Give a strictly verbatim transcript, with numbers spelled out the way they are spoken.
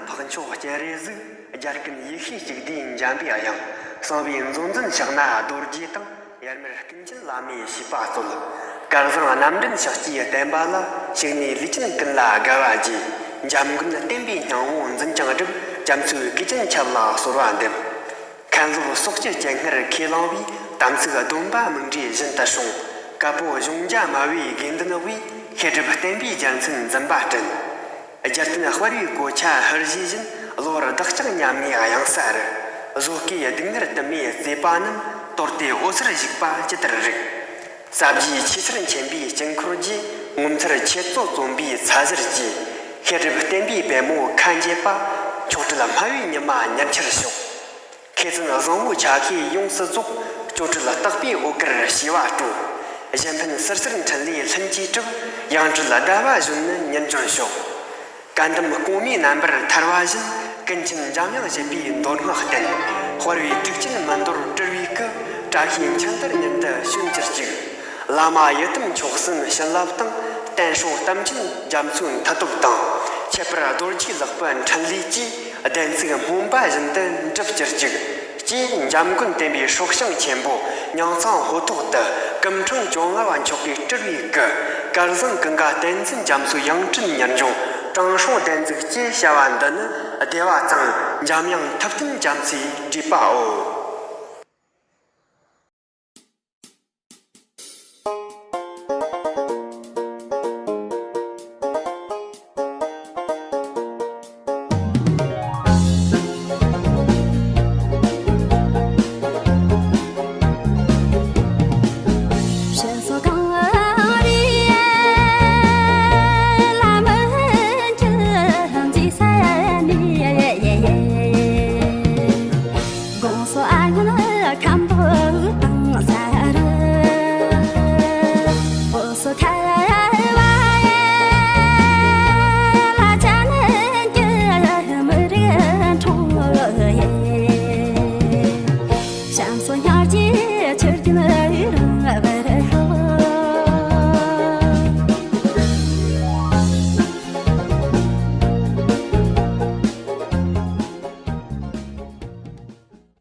འཕགས་མཆོག་སྤྱན་རས་གཟིགས། རྒྱལ་ཀུན་ཡེ་ཤེས་གཅིག་བསྡུས་འཇམ་པའི་དབྱངས། གསང་བའི་མཛོད་འཛིན་ཕྱག་ན་རྡོ་རྗེ་དང་། དབྱེར་མེད་ཀུན་མཁྱེན་བླ་མའི་བྱིས་པ་སྩོལ། སྐལ་བཟང་རྣམ་འདྲེན་ཕྱག་བཅུའི་བསྟན་པ་ལ། ཞུགས་ནས་ལུས་ཅན་ཀུན་ལ་དགའ་བ་རྒྱས། འཇམ་མགོན་བསྟན་པའི་སྙིང་བོ་འཛིན་ཅིང་སྒྲུབ། རྒྱ་མཚོའི་གོས་ཅན་ཁྱབ་ལ་གསོལ་བ་འདེབས། མཁན་སློབ་སོགས་ཀྱི་སྤྱན་སྔར་ཁས་བླངས་པའི། དམ་ཚིག་སྡོམ་པ་མིག་འབྲས་བཞིན་དུ་སྲུང་། བཀའ་པོད་གཞུང་བརྒྱ་སྨྲ་བའི་དགེ་འདུན་དབུས། བཤད་སྒྲུབ་བསྟན་པའི་རྒྱལ་མཚན་འཛིན་པ་བསྐྲུན། རྒྱལ་བསྟན་སྤེལ་བའི་གོ་ཆ་ཧྲཱིཿ་བཞིན། གློ་བུར་བདག་ཅག་ཉམ་ངའི་གཡང་ས་རུ། བཟོད་དཀའི་སྡུག་བསྔལ་དུ་མས་གཙེས་པ་རྣམས། དོར་ཏེ་འོད་གསལ་བཞུགས་པ་ཇི་ལྟར་རིགས། ཟབ་རྒྱས་ཆོས་ཚུལ་མཁྱེན་པའི་དཀྱིལ་འཁོར་རྒྱས། ངོ་མཚར་འཆད་རྩོད་རྩོམ་པའི་ཚ་ཟེར་གྱིས། བཤད་སྒྲུབ་བསྟན་པའི་པད་མོ་ཁ་འབྱེད་པ། མཆོག་སྤྲུལ་སྨྲ་བའི་ཉི་མ་ཉིན་འཆར་ཤོག། མཁས་བཙུན་བཟང་པོའི་ཆ་ཤས་ཡོངས་སུ་རྫོགས། སྐྱོན་བྲལ་རྟག་པའི་འོད་དཀར་བྱེ་བ་སྤྲོ། གཞན་ཕན་བསིལ་ཟེར་འཕྲིན་ལས་ལྷུན་གྱིས་གྲུབ། ཡང་སྤྲུལ་ཟླ་བ་གཞོན་ནུ་ཉིན་བྱོན་ཤོག། བཀའ་གདམས་གོང་མའི་རྣམ་པར་ཐར་བ་བཞིན། ཀུན་མཁྱེན་འཇམ་དབྱངས་བཞད་པའི་མདོ་སྔགས་བསྟན། སྤེལ་བའི་ཐུགས་བསྐྱེད་མི་འདོར་སྤྲུལ་བའི་སྐུ། བཀྲ་ཤིས་འཕྲིན་ལྟར་མྱུར་དུ་བྱོན་གྱུར་ཅིག། བླ་མ་ཡི་དམ་མཆོག་གསུམ་བྱིན་རླབས་དང་། བསྟན་སྲུང་དམ་ཅན་རྒྱ་མཚོའི་མཐུ་སྟོབས་དང་། ཁྱད་པར་རྡོ་རྗེ་ལེགས་པའི་འཕྲིན་ལས་ཀྱིས། བདེན་ཚིག་སྨོན་པ་བཞིན་དུ་འགྲུབ་གྱུར་ཅིག། ཅེས་འཇམ་མགོན་བསྟན་པའི་སྲོག་ཤིང་ཆེན་པོ་ཉང་ཚང་ཧོ་ཐོག་ཏུ། སྐུ་འཕྲེང་བཅོ་ལྔ་བ་མཆོག་གི་སྤྲུལ་བའི་སྐུ། སྐལ་བཟང་ཀུན་དགའ་བསྟན་འཛིན་རྒྱ་མཚོའི་ཡང་སྤྲུལ་ཉིན་བྱོན། དྲང་སྲོང་བདེན་ཚིག་ཅེས་བྱ་བ་འདི་ནི། སྡེ་པ་ཚང་འཇམ་དབྱངས་ཐུབ་བསྟན་རྒྱ་མཚོས་བྲིས་པའོ།